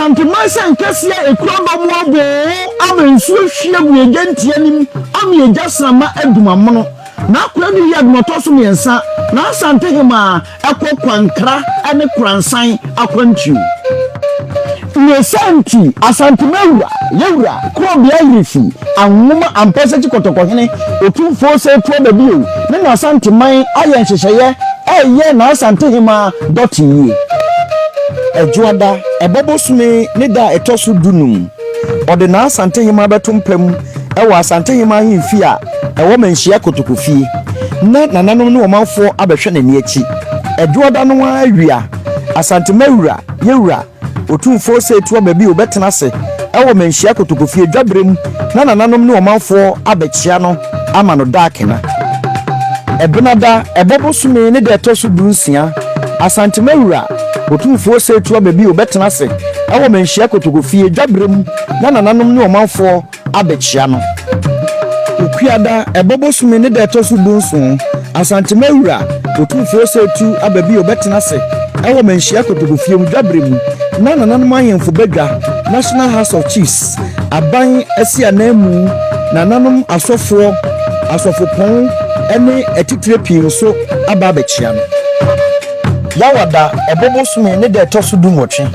Asanteman sɛ nkɛseɛ a ɛkura dɔ mu aboo ama nsuo ahwie agu egya ntia nim ama egya srama adum amono. N'akoa no yii adum ɔtɔ so mmiɛnsa na Asantehemaa ɛkɔ Kwankra ne Koransan akwantuo. Ne saa nti, Asantema wura, Yɛwura, Korɔbea Ayirifi, Anwoma Ampasakyi Kɔtɔkɔhene, Otumfoɔ Osei Tuaba bio ne n'Asanteman ayɛ nhyehyɛeɛ reyɛ n'Asantehemaa dɔte yie. Ɛdwoada, ɛbɔ bosome ne da a ɛtɔ so dunum, ɔde n'Asantehemaa bɛto mpa mu wɔ Asantehemaa ahemfie a ɛwɔ Manhyia Kotokofie, na nananom ne ɔmanfoɔ abɛhwɛ n'ani akyi. Ɛdwoada no ara awia, Asantema wura, Yɛwura, Otumfoɔ Osei Tuah Bio bɛtena ase wɔ Manhyia Kotokofie dwaberɛ mu na nananom ne ɔmanfoɔ abɛkyea no ama no daakena. Ɛbenada, ɛbɔ bosome ne da ɛtɔ so dunsia, Asantema wura, Otumfoɔ Osei Tuah Bio bɛtena ase wɔ Manhyia Kotokofie dwaberɛ mu na nananom ne ɔmanfoɔ abɛkyea no. Okuada, ɛbɔ bosome ne da ɛtɔ so dunson, Asantema wura, Otumfoɔ Osei Tu aba bio bɛtena ase wɔ Manhyia Kotokofie mu dwaberɛ mu na nananom ahemfo badwa, National House of Chiefs, aban asi ananmu, nananom asɔfoɔ, asɔfopɔn ne atitire pii nso aba abɛkyea no. Yawada, ɛbɔ bosome ne da ɛtɔ so dunwɔtwe,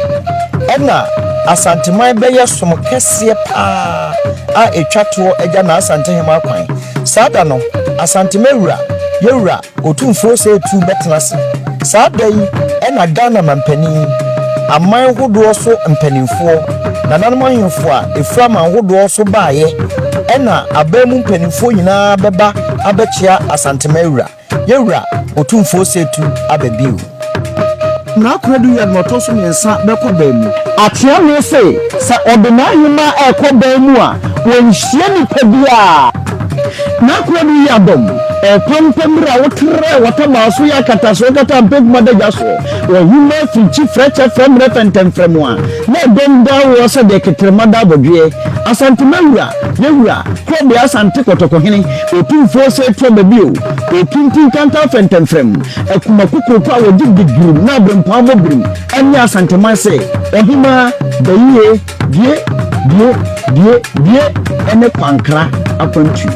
ɛna Asanteman bɛyɛ som kɛseɛ paa a ɛtwa toɔ agya n'Asantehemaa kwan. Saa da no, Asantema wura, Yɛwura Otumfoɔ Osei Tutu bɛtena ase. Saa da yi ɛna Ghana mampanin, aman hodoɔ so mpanimfoɔ, nananom ahemfo a ɛfiri aman hodoɔ so baeɛ, ɛna aban mu mpanimfoɔ nyinaa bɛba abɛkyea Asantema wura. Yɛwura Otumfoɔ Osei-Tutu aba bio. N'akoradu yɛ nea ɔtɔ so mmiɛnsa bɛkɔ ban mu. Ateame se sɛ ɔde n'ahemaa rekɔ ban mu a, wɔnhyia nipa biara. N'akoradu yɛ adɔm, ɔkwan pa mmiri a wotrɛɛ w'atabaa so yɛ akatasoɔ kata mpekuma adagya soɔ, ɔhemaa firikyi frɛkyɛ frɛmmerɛ fɛntɛmfrɛm a na ɛdɔm daa woɔ sɛdeɛ ketrema da abɔdweɛ. Asantema wura. Yɛwura, Korɔbea Asante Kɔtɔkɔhene, Otumfoɔ Osei Tuaba bio, Otintin Kantan Fɛntɛmfrɛm, Akuma Kokroko a wɔgye di birim na aberempɔn abɔ birim ne Asanteman se, Ɔhemaa, Bayie, Bie, Bie, Bie, Bie ne Kwankra akwantuo.